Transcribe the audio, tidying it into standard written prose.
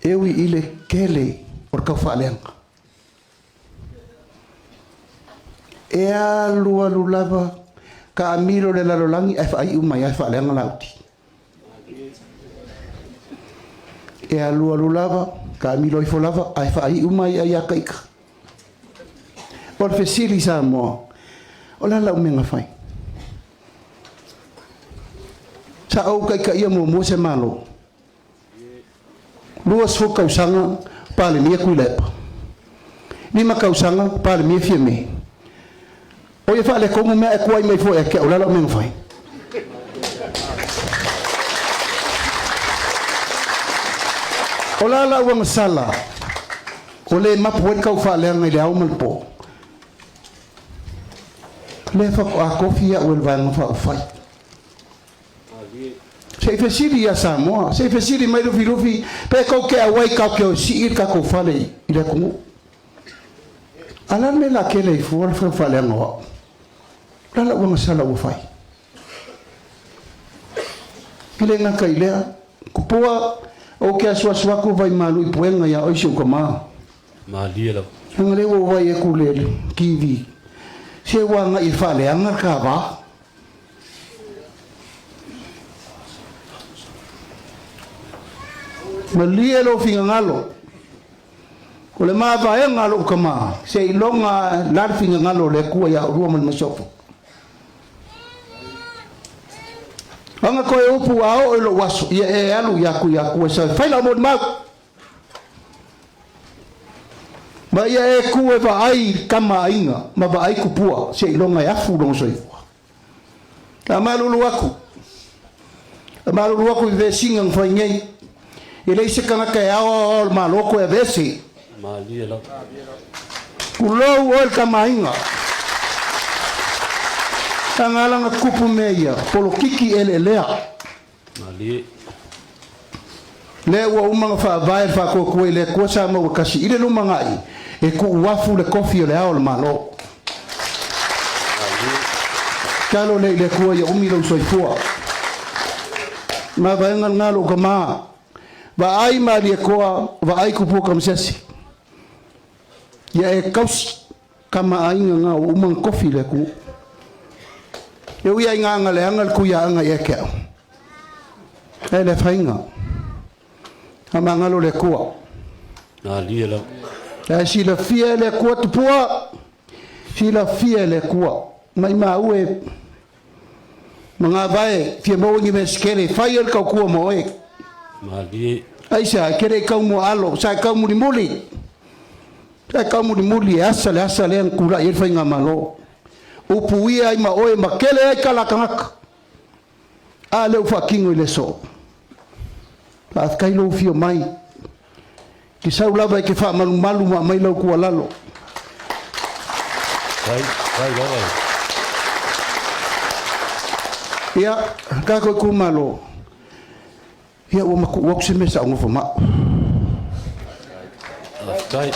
E ui i le tele o le taufaaleaga, e alualu lava taamilo le lalolagi ae faaiu mai lava e faaleaga Lauti. E alualu lava taamilo ifo lava ae faaiu mai ai ia ita. O le fesili Samoa, o le a lau mea na fai? Sa ou taitaia muamua se Malo. 20 tausaga Palemia Tuilaepa. 5 tausaga Palemia Fiame. O ia faaletonu mea ae tuai mai foi ia te au, o le a lau mea na fai? O le a lau agasala o lea e mapu ai le taufaaleaga i le ao ma le po? Lea faatoa tofi au e le Vaega Faaupufai. Se i fesili ia Samoa, se i fesili mai Lufilufi pe tou te auai tatou te o e sii le tatou fale i le atunuu. A o le a le mea o le a tele ai fua le faaleaga o au? O le a lau agasala ua fai? E le gata i lea, Tupua, ou te asuasu atu vaimalu i puega ia oe si ou tama. Malie lava. Leaga lea ua ou vaai atu i le TV, se ua agai e faaleaga le ta va. Malie lou finagalo, o le mavaega a lou tama, seiloga la le finagalo o le Atua ia oulua ma le masiofo. Aga toe upu a oo i lou aso, ia e alu ia Tuiatua e sau e fai lau molimau. Ma ia e tu e vaai i le tama aiga ma vaai tupua seiloga e afu lona soifua. A malulu atu, a malulu atu i vesiga na fai nei, e leai se tagata e ao ao ao le Malo toe aveese. Malie lava. Tulou oe le tama aiga. Leaga ala na tupu mea ia, polokiki eleelea. Malie. Lea ua uma ona faavae le faatuatua i le Atua sa maua tasi i le lumanai e tuuafu le kofi o le Ao o le Malo. Tatalo lea i le Atua ia umi lou soifua. Mavaega lena lou tama. Vaai Malietoa, vaai Tupua Tamasese. Ia e tausi tama aiga na ua uma ona tofi i le atunuu. E ui lava ina agaleaga le tuiaaga ia te au, ae le afaina. Faamagalo le Atua. Malie lava. Ae silafia e le Atua Tupua, silafia e le Atua. Maimau e magavae fia maua ni mea se tele e fai ai le tautua ma oe. Malie. Aisea, e te le i tau muaalo, sa e tau mulimuli. Sa e tau mulimuli e asa le asa lea na tulai ai le faigamalo. Upuia ai ma oe ma kele ai tala a tagata. A lea ua faatino i le aso. Faafetai lou afio mai. Ke sau lava e te faamalumalu ma aumai lau tuualalo. Fai, fai lava. Ia, tatou itumalo, ia ua matuu atu se mea sa ou nofo ma au. Faafetai.